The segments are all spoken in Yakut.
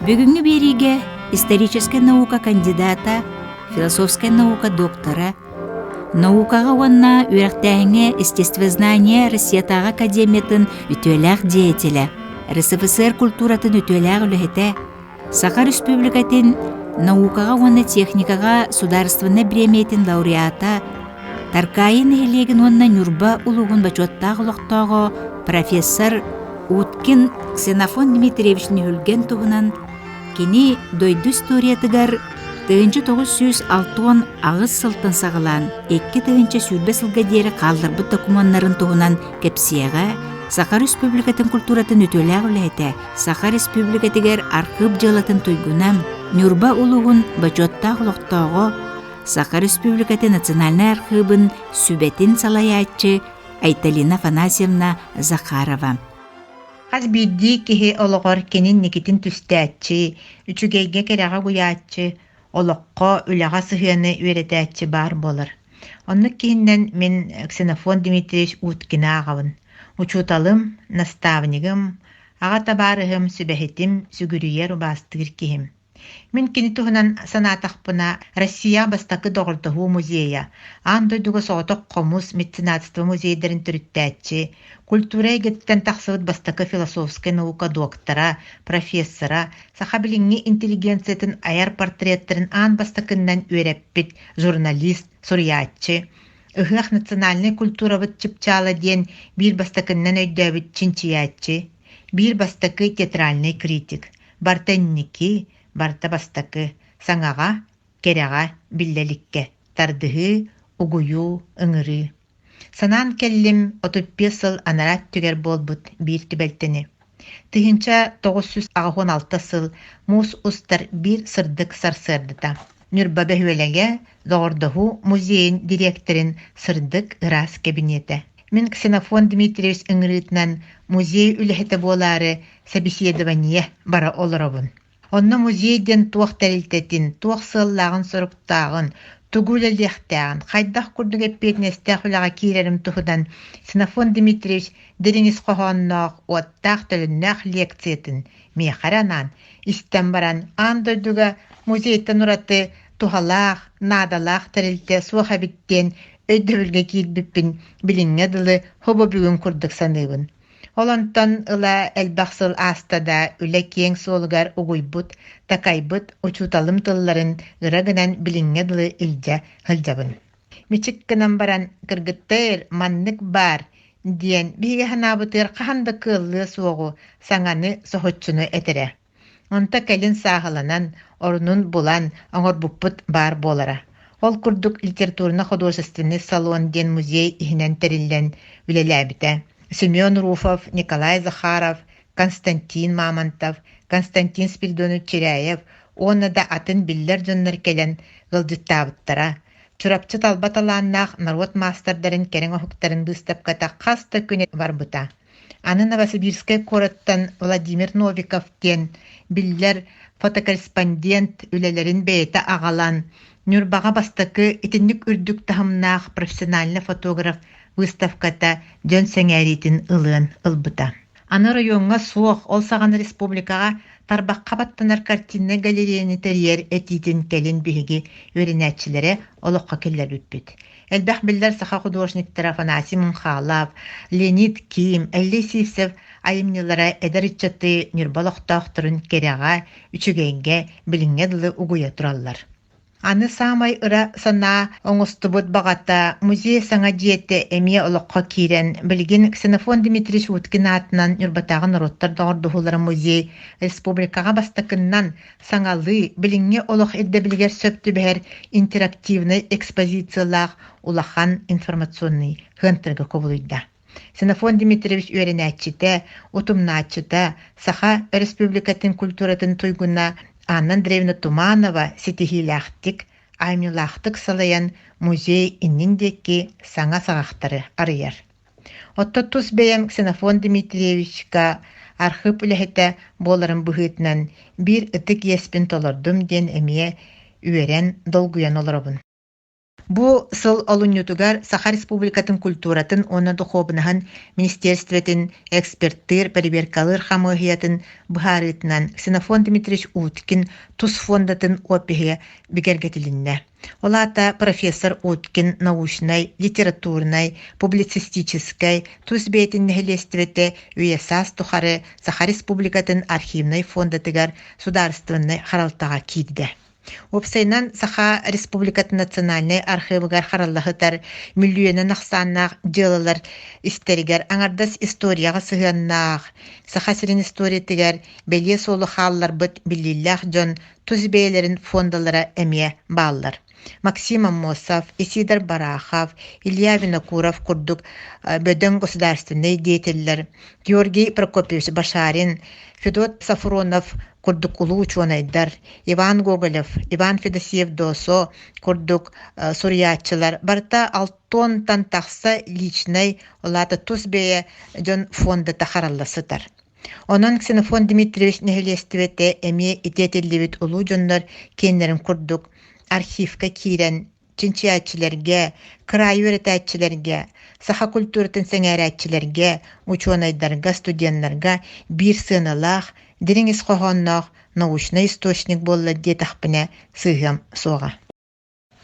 Бүгүҥҥү биэриигэ историческай наука кандидата, философскай наука доктора, наукаҕа уонна үөрэхтээһиҥҥэ естествознание Россиятааҕы академиятын үтүөлээх деятелэ, РСФСР культуратын үтүөлээх үлэһитэ, Саха Республикатын наукаҕа уонна техникаҕа судаарыстыбаннай бириэмийэтин лауреата, Таркаайы нэһилиэгин уонна Ньурба улууһун бочуоттаах олохтооҕо профессор Уткин Ксенофонт Дмитриевич Нүһүлгэн туһунан кини дойду историятыгар 1968 сылтан саҕалаан 2020 сылга диэри хаалларбыт докумуоннарын туһунан кэпсиэҕэ Саха Республикатын культуратын үтүөлээх үлэһитэ, Саха Республикатыгар архыып дьыалатын туйгуна, Ньурба улууһун бочуоттаах олохтооҕо, Саха Республикатын национальнай архыыбын сүбэтин салайааччы Айталина Афанасьевна Захарова. Хас биирдии киһи олоҕор кини инникитин түстээччи, үчүгэйгэ кэрэҕэ угуйааччы, олоххо, үлэҕэ сыһыаны үөрэтээччи баар буолар. Оннук киһиннэн мин Ксенофонт Дмитриевич Уткины ааҕабын. Учууталым, наставнигым, аҕа табаарыһым, сүбэһитим, сүгүрүйэр, убаастыыр киһим. Мин кини туһунан санаатахпына, Россия бастакы доҕордоһуу музейа, аан дойдуга соҕотох хомус меценатство музейдарын төрүттээччи, культура эйгэтиттэн тахсыбыт бастакы философскай наука доктора, профессора, саха билиҥҥи интеллигенциятын айар портреттарын аан бастакыннан үөрэппит журналист, суруйааччы, ыһыах национальнай культурабыт чыпчаала диэн биир бастакыннан өйдөөбүт чинчийээччи, биир бастакы театральнай критик – Барыта инники, барыта бастакы, саҥаҕа, кэрэҕэ биллэ иликкэ тардыһыы, угуйуу, ыҥырыы. Санаан кэллим 35 сыл анараа өттүгэр буолбут биир түбэлтэни. 1986 сыл муус устар биир сырдык сарсыардата Ньурба бөһүөлэгэ Доҕордоһуу музейын дириэктэрин сырдык ыраас кэбиниэтэ. Мин Ксенофонт Дмитриевич ыҥырыытынан музей үлэһитэ буолаары собеседование бара олоробун. Онно музей диэн туох тэрилтэтин, туох сыаллааҕын-соруктааҕын, тугу үлэлиэхтээҕин, хайдах курдук эппиэтинэстээх үлэҕэ киирэрим туһунан Ксенофонт Дмитриевич дириҥ ис хоһоонноох, уоттаах-төлөннөөх лекциятын миэхэ эрэ анаан истэн баран, аан дойдуга музейтан ураты туһалаах, наадалаах тэрилтэ суох эбит диэн өйдөбүлгэ киирбиппин билиҥҥэ дылы хобо бүгүн курдук саныыбын. Ол онтон ыла элбэх сыл ааста да, үлэ киэҥ суолугар угуйбут, такайбыт учууталым тылларын ыра гынан билиҥҥэ дылы илдьэ сылдьабын. Мичик гынан баран, кыргыттар, маннык баар диэн биһиги санаабытыгар хаһан да кыаллыа суоҕу, саҥаны, соһуччуну этэрэ. Онто кэлин сааһыланан, орунун булан оҥорбуппут баар буолара. Ол курдук литературно-художественный салон диэн музей иһинэн тэриллэн үлэлээбитэ. Семен Руфов, Николай Захаров, Константин Мамонтов, Константин Спиридонович Чиряев уонна да атын биллэр дьоннор кэлэн ыалдьыттаабыттара. Чурапчы талба талааннаах норуот маастардарын кэриҥ оһуктарын быыстапката хас да күн барбыта. Аны Новосибирскай куораттан Владимир Новиков диэн биллэр фотокорреспондент үлэлэрин бэйэтэ аҕалан, Ньурбаҕа бастакы итинник үрдүк таһымнаах профессиональнай фотограф выставката дьон сэҥээриитин ылыан ылбыта. Аны оройуоҥҥа суох, ол саҕана республикаҕа тарбахха баттанар картиннай галереяны тэрийэр этиитин кэлин биһиги үөрэнээччилэрэ олоххо киллэрбиппит. Элбэх биллэр саха художниктара Афанасий Мунхалов, Леонид Ким, Эллэй Сивцев айымньылара эдэр ыччаты Ньурба олохтоохторун кэрэҕэ, үчүгэйгэ, билиҥҥэ дылы угуйа тураллар. Аны саамай ыра санаа оҥостубут баҕата музей саҥа дьиэтэ эмиэ олоххо киирэн, билигин Ксенофонт Дмитриевич Уткин аатынан Ньурбатааҕы норуоттар доҕордоһуулара музей республикаҕа бастакыннан саҥалыы, билиҥҥи олох ирдэбилигэр сөп түбэһэр интерактивнай экспозициялаах улахан информационнай сыантырга кубулуйда. Ксенофонт Дмитриевич үөрэнээччитэ, утумнааччыта, Саха Республикатын культуратын туйгуна Анна Андреевна Туманова ситиһиилээхтик, айымньылаахтык салайан музей иннин диэки саҥа саҕахтары арыйар. Оттон тус бэйэм Ксенофонт Дмитриевичка архыып үлэһитэ буоларым быһыытынан биир ытык иэспин толордум диэн эмиэ үөрэн, долгуйан олоробун. Бу сыл олунньутугар Саха Республикатын культуратын уонна духуобунаһын министиэристибэтин экспертыыр, бэрэбиэркалыыр хамыыһыйатын быһаарыытынан Ксенофонт Дмитриевич Уткин тус фондатын опиһа бигэргэтилиннэ. Ол аата профессор Уткин научнай, литературнай, публицистическай, тус бэйэтин нэһилиэстибэтэ үйэ-саас тухары Саха Республикатын архивнай фондатыгар судаарыстыбаннай харалтаҕа киирдэ. Уопсайынан, Саха Республикатын национальнай архыыбыгар харалла сытар мөлүйүөнүнэн ахсааннаах дьыалалар истэригэр аҥардас историяҕа сыһыаннаах, Саха сирин историятыгар бэлиэ суолу хаалларбыт биллиилээх дьон тус бэйэлэрин фондалара эмиэ бааллар. Максим Аммосов, Исидор Барахов, Илья Винокуров курдук бөдөҥ государственнай деятеллэр, Георгий Прокопьевич Башарин, Федот Сафронов курдук улуу учуонайдар, Иван Гоголев, Иван Федосеев-Доосо курдук суруйааччылар барыта алтонтан тахса личнэй, ол аата тус бэйэ дьон фондата харалла сытар. Онон Ксенофонт Дмитриевич нэһилиэстибэтэ эмиэ ити этиллибит улуу дьоннор киэннэрин курдук архивка киирэн чинчийээччилэргэ, кыраайы үөрэтээччилэргэ, саха культуратын сэҥээрээччилэргэ, учуонайдарга, студеннарга биир сыаналаах, дириҥ ис хоһоонноох научнай источник буолла диэтэхпинэ сыыһыам суоҕа.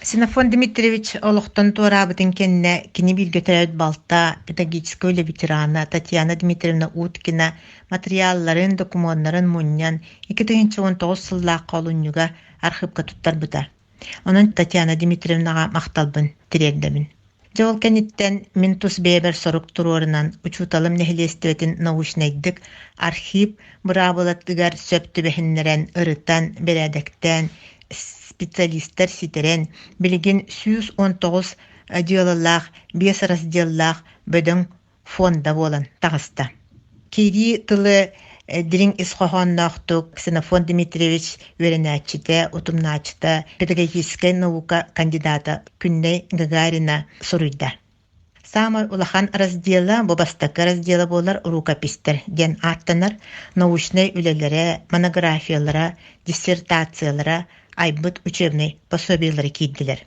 Ксенофонт Дмитриевич олохтон туораабытын кэннэ кини бииргэ төрөөбүт балта, педагогическай үлэ ветерана Татьяна Дмитриевна Уткина матырыйаалларын, докумуоннарын мунньан 2019 сыллаахха олунньуга архыыпка туттарбыта. Онон Татьяна Дмитриевнаҕа махталбын тириэрдэбин. Дьэ ол кэнниттэн мин тус бэйэбэр сорук туруорунан учууталым нэһилиэстибэтин научнайдык архив быраабылатыгар сөп түбэһиннэрэн, ырытан, бэрээдэктээн, специалистар ситэрэн, билигин 119 дьыалалаах, биэс разделлаах бөдөҥ фонда буолан таҕыста. Киирии тылы дириҥ ис хоһоонноохтук Ксенофонт Дмитриевич үөрэнээччитэ, утумнааччыта, педагогическай наука кандидата Күннэй Гагарина суруйда. Саамай улахан раздела, бу бастакы раздела буолар рукописьтэр диэн ааттанар научнай үлэлэрэ, монографиялара, диссертациялара, айбыт учебнай пособиелара киирдилэр.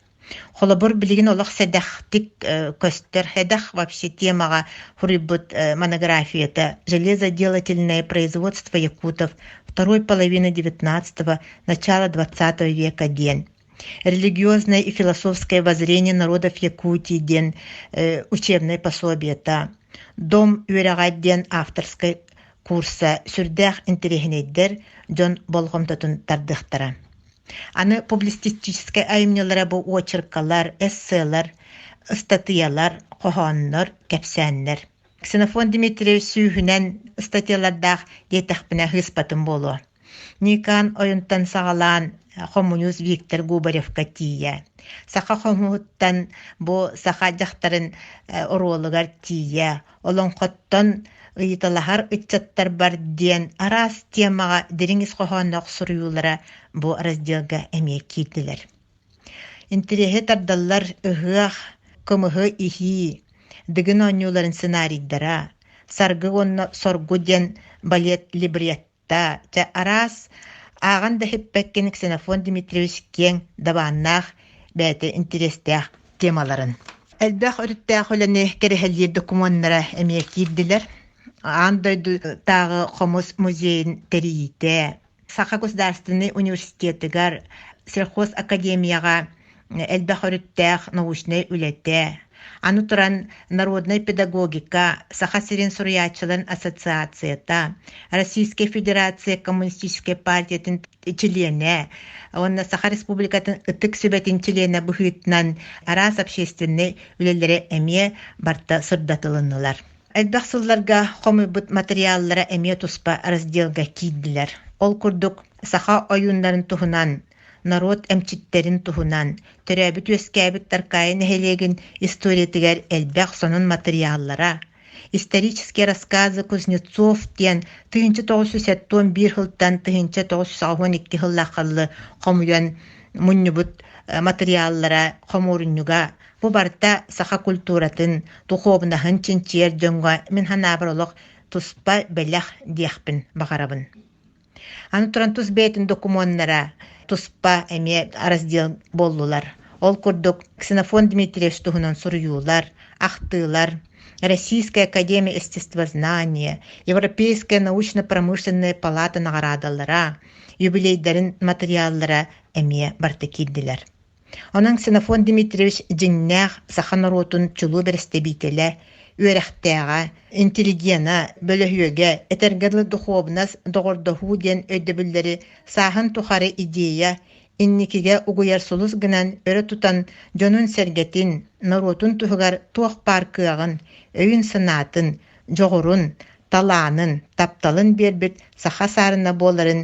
Холобур, билигин олох сэдэхтик көстөр, сэдэх вообще темаҕа суруйбут монографията «Железоделательное производство якутов второй половины XIX – начала XX века» диэн. «Религиозное и философское воззрение народов Якутии» диэн учебнай пособиета. «Дом үөрэҕэ» диэн авторскай курса сүрдээх интэриэһинэйдэр дьон болҕомтотун тардыахтара. Аны публицистическай айымньылара бу очеркалар, эсселар, ыстатыйалар, хоһооннор, кэпсээннэр. Ксенофонт Дмитриевич сүүһүнэн ыстатыйалардаах диэтэхпинэ сыыспатым буолуо. Никан ойунтан саҕалаан хомуньуус Виктор Губаревка тиийэ. Саха хомуһуттан бу саха дьахтарын оруолугар тиийэ. Олоҥхоттон ыйыталаһар ыччаттарбар диэн араас темаҕа дириҥ ис хоһоонноох суруйуулара бу разделга эмиэ киирдилэр. Интэриэһи тардаллар ыһыах, кымыһы иһии, Дыгын оонньууларын сценарийдара, Саргы уонна Соргу диэн балет либретта, чэ араас ааҕан да иһиппэккин Ксенофонт Дмитриевич киэҥ дабааннаах бэйэтэ интэриэстээх темаларын. Элбэх өрүттээх үлэни кэрэһэлиир докумуоннара эмиэ киирдилэр. Аан дойдутааҕы хомус музейын тэрийиитэ, Саха государственнай университетыгар, сельхозакадемияҕа элбэх өрүттээх научнай үлэтэ, аны туран народнай педагогика, Саха сирин суруйааччыларын ассоциацията, Российскай Федерация коммунистическай партиятын чилиэнэ уонна Саха Республикатын Ытык Сүбэтин чилиэнэ быһыытынан араас общественнай үлэлэрэ эмиэ барыта сырдатылыннылар. Элбэх сылларга хомуйбут матырыйааллара эмиэ туспа разделга киирдилэр. Ол курдук, саха ойууннарын туһунан, норуот эмчиттэрин туһунан, төрөөбүт-үөскээбит Таркаайы нэһилиэгин историятыгар элбэх сонун матырыйааллара, Исторические рассказы Кузнецов диэн 1971 сылтан 1982 сыллаахха дылы хомуйан мунньубут матырыйааллара хомуурунньуга бу барыта саха культуратын, духуобунаһын чинчийэр дьоҥҥо мин санаабар олох туспа бэлэх диэхпин баҕарабын. Аны туран тус бэйэтин докумуоннара туспа эмиэ раздел буоллулар. Ол курдук, Ксенофонт Дмитриевич туһунан суруйуулар, ахтыылар, Российская академия естествознания, Европейская научно-промышленная палата наҕараадалара, юбилейдарын матырыйааллара эмиэ барыта киирдилэр. Онон Ксенофонт Дмитриевич дьиҥнээх саха норуотун чулуу бэрэстэбиитэлэ, үөрэхтээҕэ, интеллигена, бөлөһүөгэ, этэргэ дылы духуобунас, доҕордоһуу диэн өйдөбүллэри сааһын тухары идея, инникигэ угуйар сулус гынан өрө тутан дьонун-сэргэтин, норуотун туһугар туох баар кыаҕын, өйүн-санаатын, дьоҕурун, талаанын, тапталын биэрбит саха саарына буоларын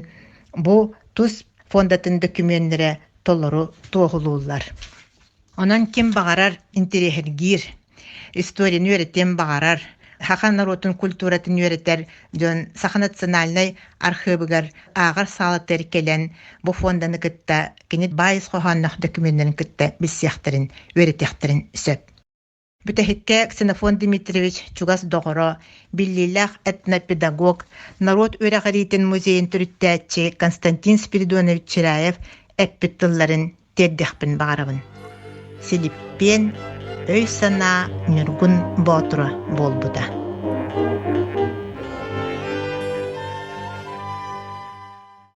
бу тус фондатын дөкүмүөннэрэ толору туоһулууллар. Онон ким баҕарар интэриэһиргиир, историяны үөрэтиэн баҕарар, саха норуотун культуратын үөрэтэр дьон Саха национальнай архыыбыгар ааҕар саалатыгар кэлэн бу фонданы кытта кини баай ис хоһоонноох дөкүмүөннэрин кытта билсиэхтэрин, үөрэтиэхтэрин сөп. Бүтэһиккэ Ксенофонт Дмитриевич чугас доҕоро, биллиилээх этнопедагог, норуот үөрэҕириитин музейын төрүттээччи Константин Спиридонович Чираев эппит тылларын тиэрдиэхпин баҕарабын. Силиппиэн өй-санаа Ньургун Боотура буолбута.